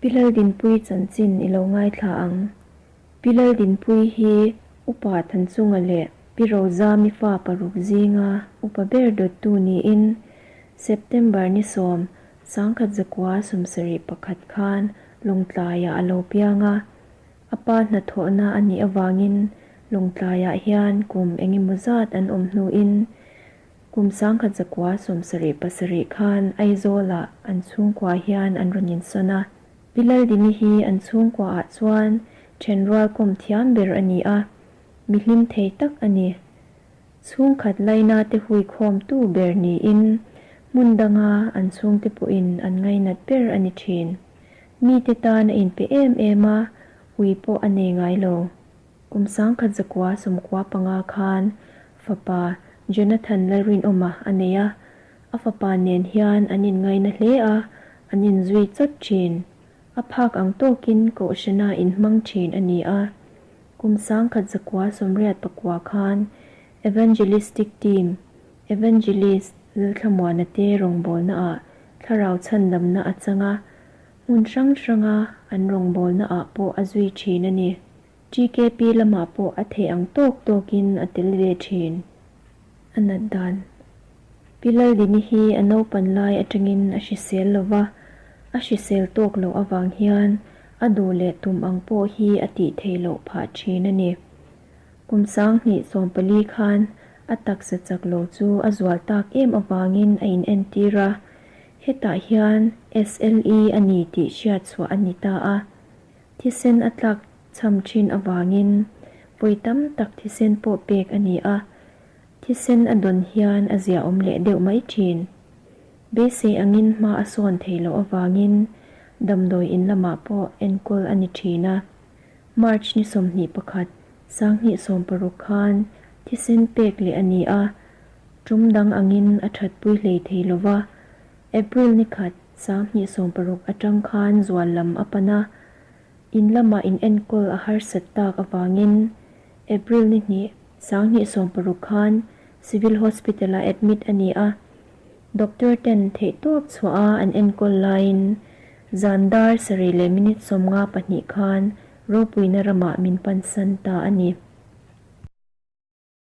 Pi Laldinpuii chanchin i lo ngaithla ang. Pi Laldinpuii hi Upa Thanchunga leh Pi Rozami fa paruk zinga upa ber dawttu niin September ni sawm 1971 khan Lawngtlaiah a lo piang a. A pa hnathawhna a nih avangin Lawngtlaiah hian kum engemaw zat an awm hnuin Kum 1977 khan Aizawlah an chhungkua hian an rawn insawn a. Pi Laldini hi an chhungkuaah chuan thenrual kawm thiam ber a ni a, mi hlim thei tak a ni. Chhungkhat laina te hui khawmtu ber niin hmun danga an chhungte pawhin an ngainat ber a ni thin. Mite tan a inpe em em a, ui pawh a nei ngai lo. Kum 1995 khan fapa Jonathan Lalrinawma a nei a, a fapa nen hian an inngaina hle a, an inzui chawt thin. A phak ang tawkin Kohhrana inhmang thin a ni a. Kum 1989 khan Evangelistic Team, Evangelist Lalthlamuana te rawngbawlnaah thlarau chhandamna a chang a, hmun hrang hranga an rawngbawlnaah pawh a zui thin a ni. TKP lamah pawh a theih ang tawk tawkin a tel ve thin. A nat dan. Pi Laldini hi a naupan lai atangin a hrisel lo va, a hrisel tawk loh avang hian a duh leh tum ang pawh hi a tih theih loh phah thin a ni. Kum 2014 khan a taksa chak lo chu a zual tak em avangin a inentir a, hetah hian SLE a ni tih hriat chhuah a ni ta a. Thisen a tlak cham thin avangin vawi tam tak thisen pawh pek a ni a, thisen a dawn hian a ziaawm leh deuh mai thin. Beisei angin hma a sawn thei loh avangin damdawi in lamah pawh enkawl a ni thin a. March ni 21, 2016 khan thisen pek leh a ni a, tum dang angin a thatpui hlei thei lova, April ni khat, 2016 atang khan zual lam a pan a, in lamah in enkawl a harsat tak avangin April ni hnih, 2016 khan Civil Hospital-ah admit a ni a, doctor ten theihtawp chhuah a an enkawl laiin zan dar sarih leh minute 52 khan ropuina ramah min pansan ta a ni.